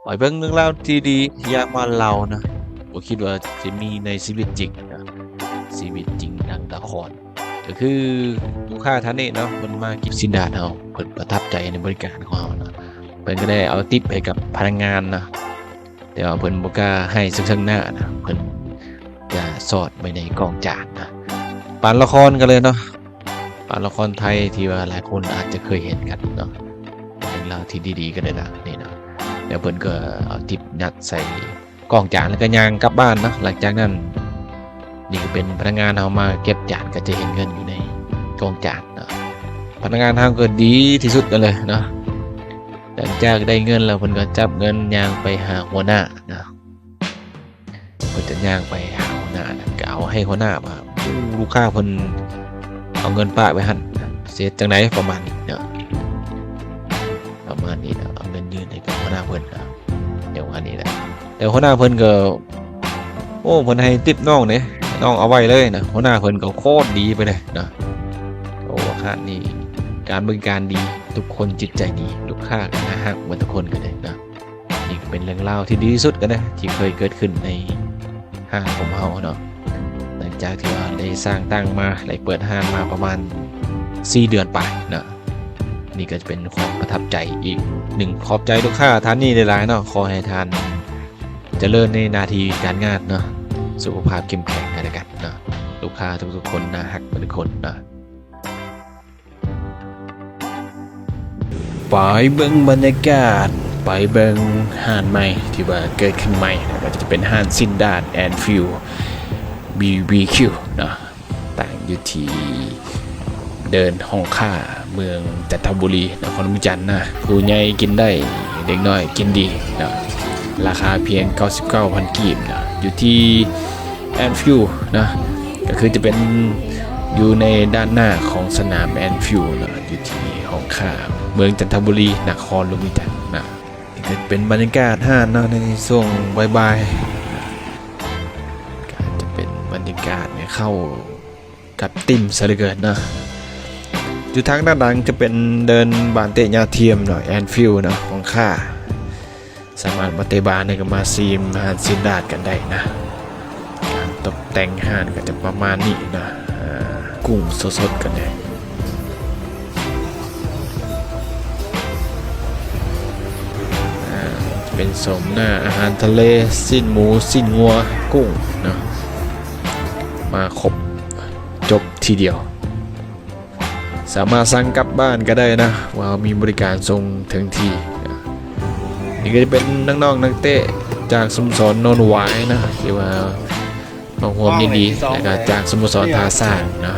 ໄປເບິ່ງເລື່ອງລາວທີ່ດີ ທີ່ຢາກມາເລົ່ານະ ບໍ່ຄິດວ່າຈະມີໃນຊີວິດຈິງນະ ຊີວິດຈິງດັ່ງລະຄອນ ກໍຄືລູກຄ້າທ່ານນີ້ເນາະ ເພິ່ນມາກິນຊີ້ນດາດເຮົາ ເພິ່ນປະທັບໃຈໃນບໍລິການຂອງເຮົານະ ເພິ່ນກໍໄດ້ເອົາຕິບໃຫ້ກັບພະນັກງານນະ ແຕ່ວ່າເພິ່ນບໍ່ກ້າໃຫ້ເຊິ່ງໆໜ້ານະ ເພິ່ນຈະສອດໄວ້ໃນກ້ອງຈານນະ ປານລະຄອນກັນເລີຍເນາະ ປານລະຄອນໄທທີ່ວ່າຫຼາຍຄົນອາດຈະເຄີຍເຫັນກັນເນາະ ເລື່ອງລາວທີ່ດີໆກັນເລີຍນະ ນີ້ນະ ແລ້ວເພິ່ນກໍເອົາຕິບຍັດໃສ່ກ້ອງຈານ ແລ້ວກໍຍ່າງກັບບ້ານເນາະ ຫຼັງຈາກນັ້ນ ນີ້ກໍເປັນພະນັກງານເຮົາມາເກັບຈານ ກໍຈະເຫັນເງິນຢູ່ໃນກ້ອງຈານເນາະ ພະນັກງານເຮົາກໍດີທີ່ສຸດກັນເລີຍເນາະ ຫຼັງຈາກໄດ້ເງິນແລ້ວ ເພິ່ນກໍຈັບເງິນຍ່າງໄປຫາຫົວໜ້າເນາະ ເພິ່ນຈະຍ່າງໄປຫາຫົວໜ້ານະ ກໍເອົາໃຫ້ຫົວໜ້າວ່າ ໂອ້ ລູກຄ້າເພິ່ນເອົາເງິນປະໄວ້ຫັ້ນ ຊິເຮັດຈັ່ງໃດ ປະມານນີ້ເນາະ ປະມານນີ້ເນາະ ເອົາເງິນຍື່ນໃຫ້ກັບຫົວໜ້າເພິ່ນນະ ແນວອັນນີ້ນະ ແຕ່ຫົວໜ້າເພິ່ນກໍ ໂອ້ ເພິ່ນໃຫ້ຕິບນ້ອງເດ້ ນ້ອງເອົາໄວ້ເລີຍນະ ຫົວໜ້າເພິ່ນກໍໂຄດດີໄປເລີຍນະ ໂອ້ ຮ້ານນີ້ການບໍລິການດີ ທຸກຄົນຈິດໃຈດີ ລູກຄ້າກໍໜ້າຮັກເບິດທຸກຄົນກັນເດ້ນະ ນີ້ກໍເປັນເລື່ອງລາວທີ່ດີທີ່ສຸດກັນນະ ທີ່ເຄີຍເກີດຂຶ້ນໃນຮ້ານຂອງເຮົາເນາະ ຫຼັງຈາກທີ່ວ່າໄດ້ສ້າງຕັ້ງມາ ໄດ້ເປີດຮ້ານມາປະມານສີ່ເດືອນປາຍເນາະ ນີ້ກໍຈະເປັນຄວາມປະທັບໃຈອີກໜຶ່ງ ຂອບໃຈລູກຄ້າທ່ານນີ້ຫຼາຍໆເນາະ ຂໍໃຫ້ທ່ານຈະເລີນໃນໜ້າທີ່ການງານເນາະ ສຸຂະພາບເຂັ້ມແຂງກັນແລ້ວກັນເນາະ ລູກຄ້າທຸກໆຄົນໜ້າຮັກເບິດທຸກຄົນເນາະ. ໄປເບິ່ງບັນຍາກາດ ໄປເບິ່ງຮ້ານໃໝ່ທີ່ວ່າເກີດຂຶ້ນໃໝ່ ແລ້ວກໍຈະເປັນຮ້ານຊີ້ນດາດ Anfield BBQ ເນາະ ຕັ້ງຢູ່ທີ່ເດີ່ນຫ້ອງຄ້າ ເມືອງຈັນທະບູລີ ນະຄອນຫຼວງວຽງຈັນນະ ຜູ້ໃຫຍ່ກິນໄດ້ ເດັກນ້ອຍກິນດີເນາະ ລາຄາພຽງເກົ້າສິບເກົ້າພັນກີບເນາະ ຢູ່ທີ່ Anfield ເນາະ ກໍຄືຈະເປັນຢູ່ໃນດ້ານໜ້າຂອງສະໜາມ Anfield ເນາະ ຢູ່ທີ່ຫ້ອງຄ້າເມືອງຈັນທະບູລີ ນະຄອນຫຼວງວຽງຈັນນະ ນີ້ກໍເປັນບັນຍາກາດຮ້ານເນາະ ໃນຊ່ວງບ່າຍໆ ກໍຈະເປັນບັນຍາກາດໃນເຂົ້າ ກັບຕິ່ມຊະເຫຼືອເກີນເນາະ ຢູ່ທາງດ້ານຫຼັງຈະເປັນເດີ່ນບານເຕະຍາວທຽມເນາະ Anfield ເນາະ ຫ້ອງຄ້າ ສາມາດມາເຕະບານ ແລ້ວກໍມາຊີມອາຫານຊີ້ນດາດກັນໄດ້ນະ ການຕົກແຕ່ງຮ້ານກໍຈະປະມານນີ້ນະ ອາ ກຸ້ງສົດໆກັນເດ້ ອາ ເປັນໂສມໜ້າອາຫານທະເລ ຊີ້ນໝູ ຊີ້ນງົວ ກຸ້ງເນາະ ມາຄົບ ຈົບທີດຽວ ສາມາດສັ່ງກັບບ້ານກໍໄດ້ນະ ວ່າມີບໍລິການສົ່ງເຖິງທີ່. ນີ້ກໍຈະເປັນນ້ອງໆນັກເຕະຈາກສະໂມສອນໂນນຫວາຍນະ ທີ່ວ່າມາຮ່ວມຍິນດີ ແລ້ວກໍຈາກສະໂມສອນທ່າຊ້າງເນາະ